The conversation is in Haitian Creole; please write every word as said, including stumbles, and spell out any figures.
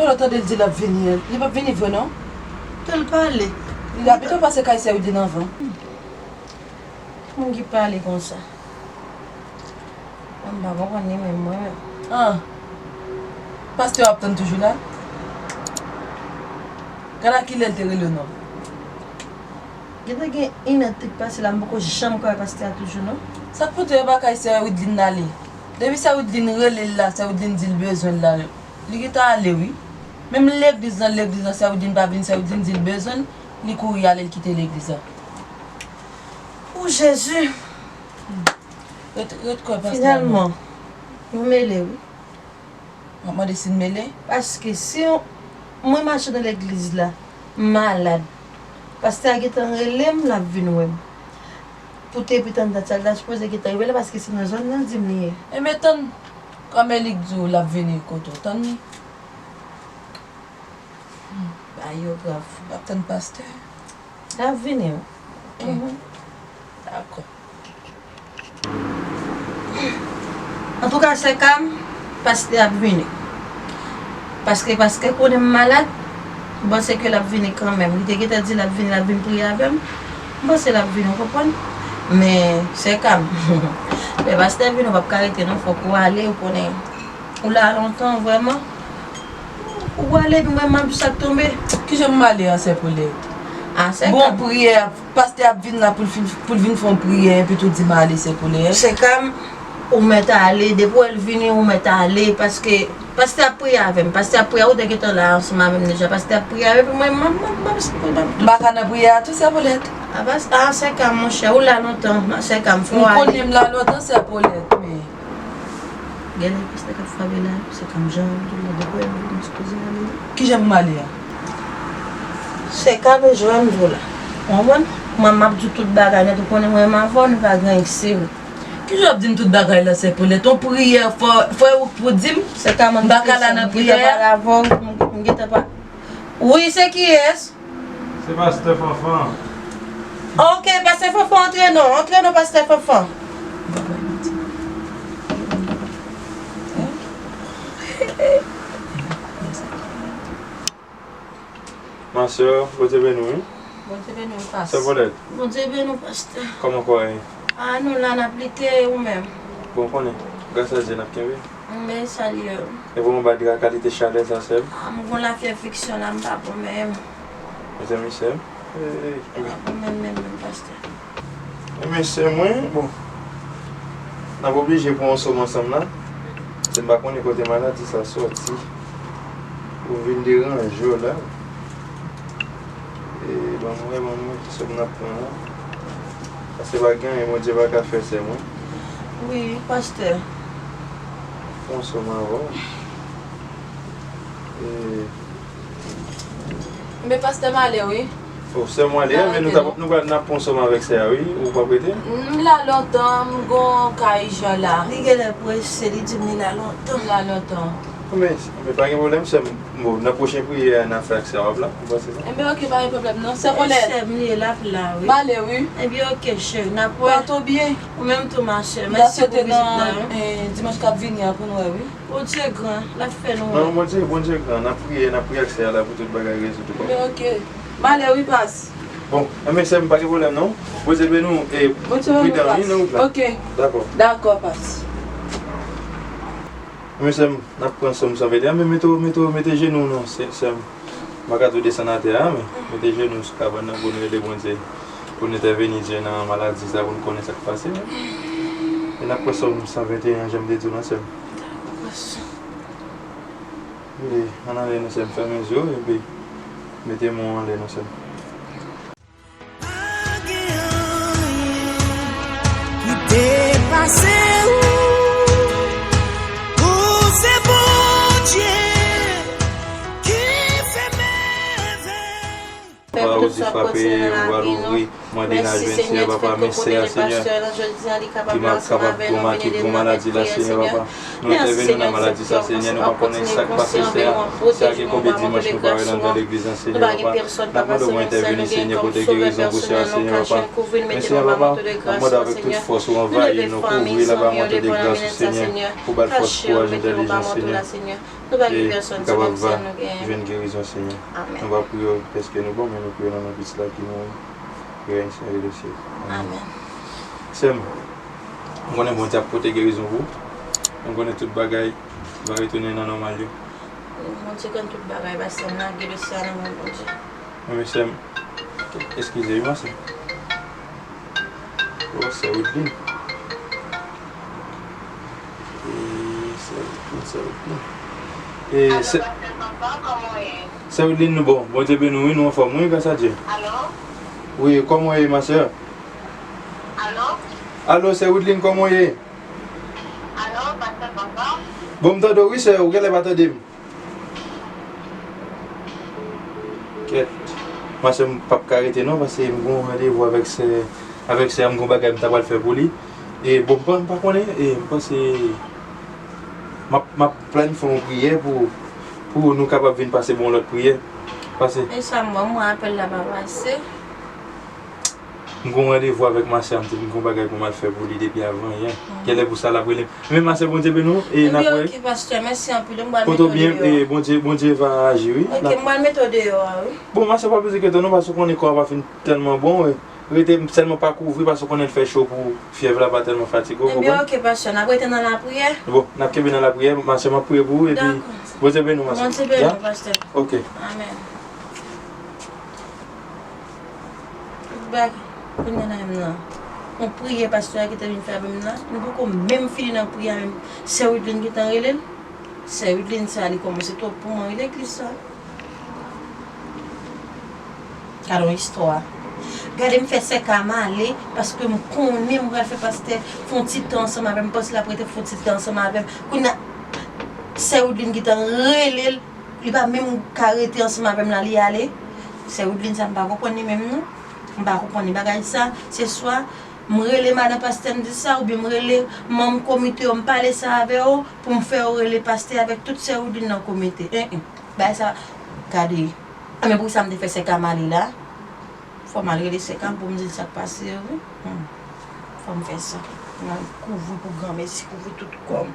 Ou tande l di l ap vini, li p ap vini vre non. Tan l pale. Li la pito pase kay sè Widlin anvan. Moun ki pale konsa. Mwen m pa konprann li menm, mwen menm. Ah. Pastè ap tann toujou la? Gad a kilè l te rele w non. Gentan gen inèdtan k pase la, m poko janm ka wè pastè a toujou non. Sa k pote yo pa kay sè Widlin ale? Depi sè Widlin rele l la, sè Widlin di l bezwen l la, li gentan ale wi. Menm legliz lan, legliz lan, sè Widlin pa vin, sè Widlin di l bezwen l, li kouri ale, l kite legliz la. O Jezi! Ret, ret kwè pastè a non. Finalman, nou mele wi. W ap mande si n mele? Paske si yon, mwen mache nan legliz la, m malad, pastè a gentan rele m, l ap vin wè m. Pou te epi tann dat sa, li ta sipoze gentan rive la, paske se nan zòn nan l di m li ye. Enben tann, kòm e li k di w l ap vini kote w, tann li. Hmm, bagay yo grav. W ap tann pastè? L ap vini wi. Ok. Mhm. Dakò. Antouka, sè Kam, pastè ap vini. Paske pastè konnen m malad, m panse ke l ap vini kanmenm. Li te gentan di l ap vini, l ap vin priye avè m. M panse l ap vini, ou konprann? Men, sè Kam, lè pastè vini, ou p ap ka rete non, fòk ou ale, ou konnen. Ou la lontan, vrèman. Ou prale, epi mwen, m ap di sa k tonbe. Kijan m ale a, sè Polèt? A, sè Kam. Bon, priyè, pastè ap vin la pou l fin, pou l vin fè yon priyè, epi tou di m ale, sè Polèt. Sè Kam, ou mèt ale, depi w wè l vini, ou mèt ale, paske pastè ap priye avè m, pastè ap priye, ou te gentan la ansanm avè m deja, pastè ap priye avè m, epi mwen, m ap, m ap, m ap, m ap. M pa ka nan priyè a tou, sè Polèt. A, pas-, a, sè Kam, monchè, ou la lontan, sè Kam, fò ale. M konnen m la lontan, sè Polèt, men. Genlè pastè k ap frape la, sè Kam jan m di w la, depi w wè m vini, m sipoze ale wi. Kijan pou m ale a? Sè Kam, e jan m di w la. Ou konprann? Mwen, m ap di w tout bagay nèt, ou konnen mwen menm avè w, nou pa gen anyen k sere. Kijan w ap di m tout bagay la, sè Polèt? Yon priyè, fò, fò ou pou di m. Sè Kam, m pa ka la nan priyè a. M gentan pale avè w, m, m gentan pa-, wi, se kiyès? Se pastè Fanfan. Ok, pastè Fanfan, antre non, antre non, pastè Fanfan. Ma sœur, Bondye beni w, wi. Bondye beni w, pastè. Sè Paulette. Bondye beni w, pastè. Kòman kò a ye? A, nou la, n ap lite, ou menm? Bon, konnen, gras a Dye, n ap kenbe. Men sa l ye. E pou mwen ba dra kalite chalè sa, sè m. A, m gon lafyèv fiksyon la, m pa bon menm. Mezanmi, sè m. Ey, ey, ey. M pa bon menm, menm, menm, pastè. Ebyen, sè mwen, bon, n ap oblije pran yon sòm ansanm la. Paske m pa konnen kote maladi sa sòti. Pou vin deranje w la. E, ban mwen, ban mwen, ki sòm n ap pran la? Paske pa gen anyen Bondye pa ka fè, sè mwen. Wi, pastè. Pran sòm avè w. E. Men pastè m ale, wi. O, sè mwen ale, men nou ta, nou pral, n ap pran sòm avèk sè a, wi. Ou p ap rete? M la lontan, m gon ka ijan la. Li genlè prese, li di m li la lontan. M la lontan. Men, men pa gen pwoblèm, sè m. Bon, nan pwochen priyè a, n a fè ak sè w ap la, ou panse sa? Enben, ok, pa gen pwoblèm non, sè Paulette. Sè m li ye, l ap la, wi. M ale, wi. Enben, ok, cheri, n ap wè. Pòte w byen. Ou menm tou, ma sè. Mèsi pou vizit la, wi. Nan, eh, dimanch k ap vini an pou n wè, wi. Bondye gran, l ap fè nou wè. Non, Bondye, Bondye gran, n ap priye, n ap priye ak sè a la pou tout bagay rezoud, ou konprann? Enben, ok. M ale, wi, pas. Bon, enben, sè m, pa gen pwoblèm, non. Bondye beni w, e pridan, wi, nan wout la. Ok. Dakò. Dakò, pas. Enben, sè m, n ap pran sòm san venteyen, men mete, mete, mete jenou w non, sè, sè m. M pa ka tou desann atè a, men mete jenou w sou kabann nan pou n rele Bondye, pou n entèveni Dye nan maladi sa, pou n konnen sa k pase. E n ap pran sòm san venteyen an, jan m te di w lan, sè m. E, ann ale non, sè m, fèmen zye w, epi mete men w anlè non, sè m. Pa gen anyen ki depase ou. Ou se Bondye ki fè mèvèy. Papa, ou di frape, ou va louvri. Mande n al jwenn Senyè, papa, men sè a, Senyè, ki ma-, kapab gon ma-, ki gon maladi la, Senyè, papa. Nou entèveni nan maladi sa, Senyè, nou pa konnen sa k pase, Senyè. Sè a gen konbyen dimanch nou pa wè l anndan legliz lan, Senyè, papa. N ap mande w pou entèveni, Senyè, pote gerizon pou sè a, Senyè, papa. Men, Senyè, papa, n ap mande avèk tout fòs ou anvayi l, nou kouvri l anba manto de gras ou, Senyè, pou ba l fòs, kouraj, entèlijans, Senyè. Nou pa gen pèsòn, se menm sèl nou genyen. Jwenn gerizon, Senyè. Amèn. Nou pa priye w dèske nou bon, men nou priye w nan non Pitit la ki mouri, ki règne siècle des siècles. Amèn. Amèn. Sè m, m konnen Bondye ap pote gerizon pou ou. M konnen tout bagay va retounen nan nòmal yo. Bondye konn tout bagay, pastè, m lage dosye a nan men Bondye. Wi, men sè m, eskize wi, ma sè. Oh, sè Widlin. E, sè Widlin, sè Widlin. E, sè, sè Widlin, nou bon. Bondye beni w, wi, nou anfòm, wi, gras a Dye. Alo? Wi, kòman w ye, ma sè? Alo? Alo, sè Widlin, kòman w ye? Alo, pastè, bonswa. Bon, m tande w, wi, sè, ou genlè pa tande m. Kèt. Pastè, m p ap ka rete non, paske m gen yon randevou avèk sè, avèk sè a, m gen yon bagay m ta pral fè pou li. E bon, m pa, m pa konnen, e m panse m ap, m ap planifye yon priyè pou, pou nou kapab vin pase bon lòt priyè. Pase. E sa m wè, m wè apèl la pa pase. M gen yon randevou avèk ma sè a, m te di m gen yon bagay pou m al fè pou li depi avan yè. Genlè pou sa l ap rele m. Men ma sè, Bondye beni w, e n ap wè. Ebyen, oke, pastè, mèsi anpil. M pral mete w deyò. Poto byen, e Bondye, Bondye va aji, wi. Oke, m pral mete w deyò a, wi. Bon, ma sè, pa bezwen enkyete w non, paske w konnen kò a pa fin tèlman bon, e. Rete sèlman pa kouvri, paske w konnen l fè cho pou fyèv la pa tèlman fatige w, konprann? Ebyen, oke, pastè, n ap rete nan lapriyè. Bon, n ap kenbe nan lapriyè, ma sè, m ap priye pou ou, epi Bondye beni w, ma sè. Bondye beni w, pastè. Oke. Amèn. Tout bagay. Kounye a la menm nan. Yon priyè pastè a ki te vin fè avè m nan. Nou poko menm fini nan priyè a menm. Sè Widlin gentan rele l. Sè Widlin sa li kòmanse twòp pou mwen wi legliz sa. Gade yon istwa. Gade m fè sè Kama ale paske m konnen m pral fè pastè fè yon ti tan ansanm avè m. M panse l ap rete fè yon ti tan ansanm avè m. Kounye a, sè Widlin gentan rele l. Li pa menm ka rete ansanm avè m la, li ale. Sè Widlin sa, m pa konprann li menm non. M pa konprann li bagay sa. Se swa m rele madan pastè m di sa, oubyen m rele manm komite yo, m pale sa avè yo, pou m fè yo rele pastè avèk tout sè Widlin nan komite. En, en. Bagay sa, gade. Anben, pou sa m te fè sè Kama ale la. Fò m al rele sè Kama pou m di l sa k pase yo, wi. Hmm. Fò m fè sa. M al kouvri pou granmesi, kouvri tout kò m.